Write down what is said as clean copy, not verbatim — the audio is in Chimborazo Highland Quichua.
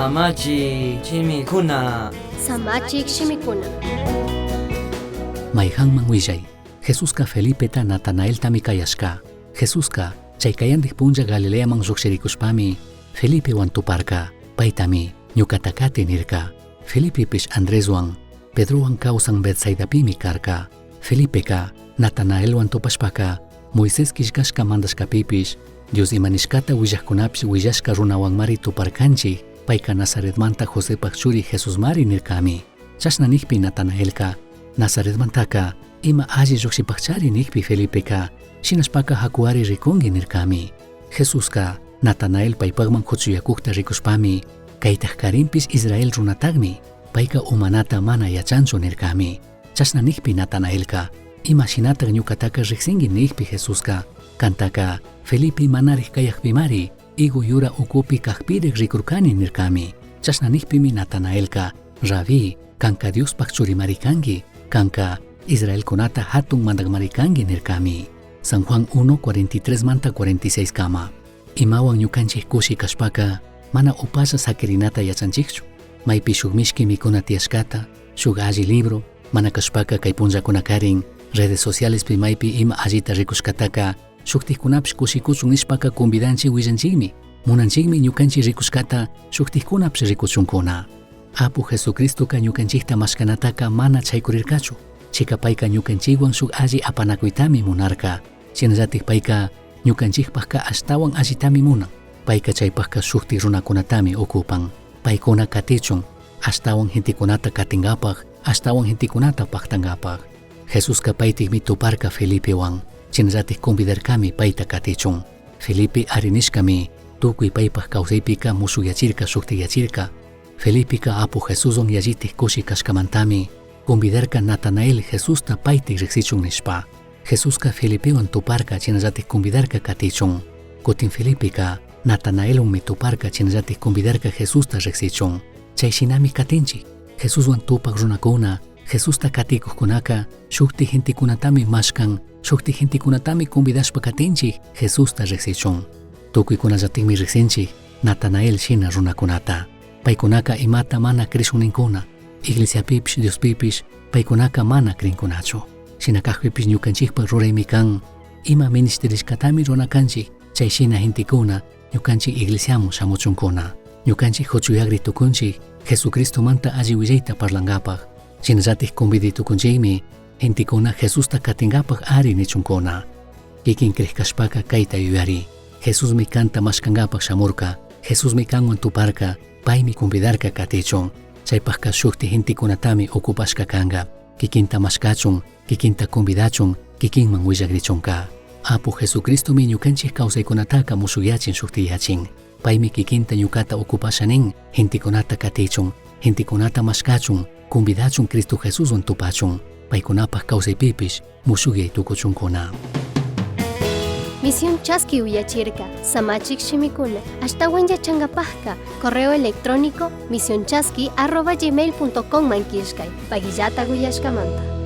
Samachik shimikuna. Samachik shimikuna. Maijanman huillai. Jesusca Felipeta Natanaeltami cayashca. Jesusca chay cayandij punlla Galileaman llujshiricushpami Felipehuan tuparca. Paitami ñucata cati nirca. Felipepish Andreshuan, Pedrohuan causan Betsaidapimi carca. Felipeca Natanaelhuan tupashpaca Moisés quillcashca mandashcapipish Dios ima nishcata huillajcunapish huillashca runahuanmari tuparcanchij. Paica Nazaretmanta Josepaj churi Jesusmari nircami. Chashna nijpi Natanaelca Nazaretmantaca ima alli llujshipajchari nijpi Felipeca shinashpaca jacuari ricungui nircami. Jesusca Natanael paipajman cuchuyacujta ricushpami caitaj carinpish Israel runatajmi paica umanata mana yachanchu nircami. Chashna nijpi Natanaelca ima shinataj ñucataca rijsingui nijpi Jesusca cantaca Felipe manarij cayajpimari higo yura ucupi cajpirij ricurcani nircami. Chashna nijpimi Natanaelca Rabí, canca Diospaj churimari cangui, canca Israelcunata jatun mandajmari cangui nircami. San Juan 1, 43 manta 46 kama. Imahuan ñucanchij cushi cashpaca mana upalla saquirinata yachanchijchu. Maipi shuk mishqui mikuna tiyashcata, shuk alli libro, mana cashpaca kay punllakunakarin redes socialespi maipi ima allita rikushkataka shuktikkunapish kushikuchun nishpaka convidanchik willanchikmi. Munanchikmi ñukanchik rikushkata shuktikkunapish rikuchunkuna. Apu Jesucristoka ñukanchikta mashkanataka mana chaykurirkachu. Chika payka ñukanchikwan shuk alli apanakuytami munarka. Shinallatik payka ñukanchikpajka ashtawan allitami munan. Payka chaypajka shuktik runakunatami ocupan. Paykuna katichun ashtawan gentekunata katinkapaj, ashtawan gentekunata paktankapaj. Jesuska paytikmi tuparka Felipewan. Shinallatik convidarkami payta katichun. Felipe arinishkami tukuy paypaj kawsaypika mushuyachirka shuktikyachirka. Felipeka Apu Jesuswan yallitik kushi kashkamantami convidarka Natanael Jesusta paytik riksichun nishpa. Jesuska Felipewan tuparka shinallatik convidarka katichun. Kutin Felipeka Natanaelwanmi tuparka shinallatik convidarka Jesusta riksichun. Chay shinami katinchik. Jesuswan tupak runakuna, Jesusta katikujkunaka shuktik gentekunatami mashkan, shuktik gentekunatami convidashpa katinchik Jesusta riksichun. Tukuykunallatikmi riksinchik Natanael shina runakunata. Paykunaka imata mana crishun Iglesiapipish Diospipish paykunaka mana crinkunachu. Shina kakpipish ñukanchikpak ruraymi kan ima ministerishkatami runa kanchik chay shina gentekuna ñukanchik iglesiaman shamuchunkuna. Ñukanchik huchuyagri tukunchik Jesucristomanta alli willayta parlankapaj. Shinallatik convidi tukunchikmi gentekuna Jesusta katinkapaj ari nichunkuna. Kikin crishkashpaka kayta yuyari. Jesusmi kanta mashkankapaj shamurka. Jesusmi kanwan tuparka. Paymi convidarka katichun. Chaypajka shukti gentekunatami ocupashka kanka. Kikinta mashkachun, kikinta convidachun, kikinman willagrichunka. Apu Jesucristomi ñukanchik kawsaykunataka mushuyachin shuktiyachin. Paymi kikinta ñukata ocupasha nin, gentekunata katichun, gentekunata mashkachun, convidachun Cristo Jesuswan tupachun. Paykunapaj kawsaypipish mushuyay tukuchunkuna. Misión Chaski uyachirka, Samachik shimikuna, ashtawan yachankapajka, correo electrónico misionchaski@gmail.com man killkay, pagillata uyashkamanta.